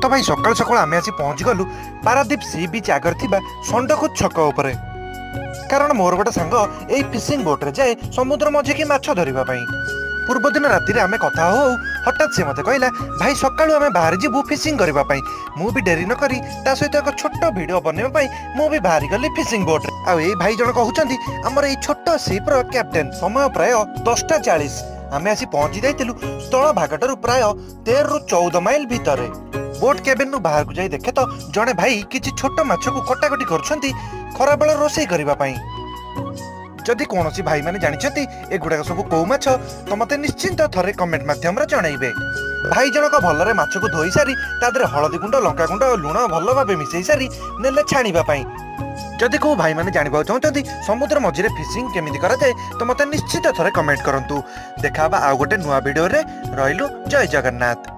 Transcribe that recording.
ତ ଭାଇ, ସକାଳୁ ସକାଳୁ ଆମେ ଆସି ପହଞ୍ଚିଗଲୁ ପାରାଦୀପ ସି ବିଚ୍ ଆଗରେ ଥିବା ଷଣ୍ଡଖୁଦ ଛକ ଉପରେ, କାରଣ ମୋର ଗୋଟେ ସାଙ୍ଗ ଏଇ ଫିସିଂ ବୋଟ୍ରେ ଯାଏ ସମୁଦ୍ର ମଝିକି ମାଛ ଧରିବା ପାଇଁ। ପୂର୍ବଦିନ ରାତିରେ ଆମେ କଥା ହଉ ହଉ ହଠାତ୍ ସେ ମୋତେ କହିଲା, "ଭାଇ, ସକାଳୁ ଆମେ ବାହାରି ଯିବୁ ଫିସିଂ କରିବା ପାଇଁ।" ମୁଁ ବି ଡେରି ନ କରି ତା ସହିତ ଏକ ଛୋଟ ଭିଡ଼ିଓ ବନେଇବା ପାଇଁ ମୁଁ ବି ବାହାରି ଗଲି ଫିସିଂ ବୋଟ୍ରେ। ଆଉ ଏଇ ଭାଇ ଜଣକ ହେଉଛନ୍ତି ଆମର ଏଇ ଛୋଟ ସିପ୍ର କ୍ୟାପ୍ଟେନ୍। ସମୟ ପ୍ରାୟ 10:40। ଆମେ ଆସି ପହଞ୍ଚି ଯାଇଥିଲୁ ସ୍ଥଳ ଭାଗଠାରୁ ପ୍ରାୟ 13ରୁ 14 ମାଇଲ ଭିତରେ। ବୋଟ୍ କ୍ୟାବିନରୁ ବାହାରକୁ ଯାଇ ଦେଖେ ତ ଜଣେ ଭାଇ କିଛି ଛୋଟ ମାଛକୁ କଟାକଟି କରୁଛନ୍ତି ଖରାବେଳ ରୋଷେଇ କରିବା ପାଇଁ। ଯଦି କୌଣସି ଭାଇମାନେ ଜାଣିଛନ୍ତି ଏଗୁଡ଼ାକ ସବୁ କୋଉ ମାଛ, ତ ମତେ ନିଶ୍ଚିନ୍ତ ଥରେ କମେଣ୍ଟ ମାଧ୍ୟମରେ ଜଣାଇବେ। ଭାଇ ଜଣକ ଭଲରେ ମାଛକୁ ଧୋଇ ସାରି ତା ଦେହରେ ହଳଦୀ ଗୁଣ୍ଡ, ଲଙ୍କା ଗୁଣ୍ଡ ଆଉ ଲୁଣ ଭଲ ଭାବେ ମିଶେଇ ସାରି ନେଲେ ଛାଣିବା ପାଇଁ। ଯଦି କୋଉ ଭାଇମାନେ ଜାଣିବାକୁ ଚାହୁଁଛନ୍ତି ସମୁଦ୍ର ମଝିରେ ଫିସିଂ କେମିତି କରାଯାଏ, ତ ମତେ ନିଶ୍ଚିତ ଥରେ କମେଣ୍ଟ କରନ୍ତୁ। ଦେଖା ହବା ଆଉ ଗୋଟେ ନୂଆ ଭିଡ଼ିଓରେ। ରହିଲୁ, ଜୟ ଜଗନ୍ନାଥ।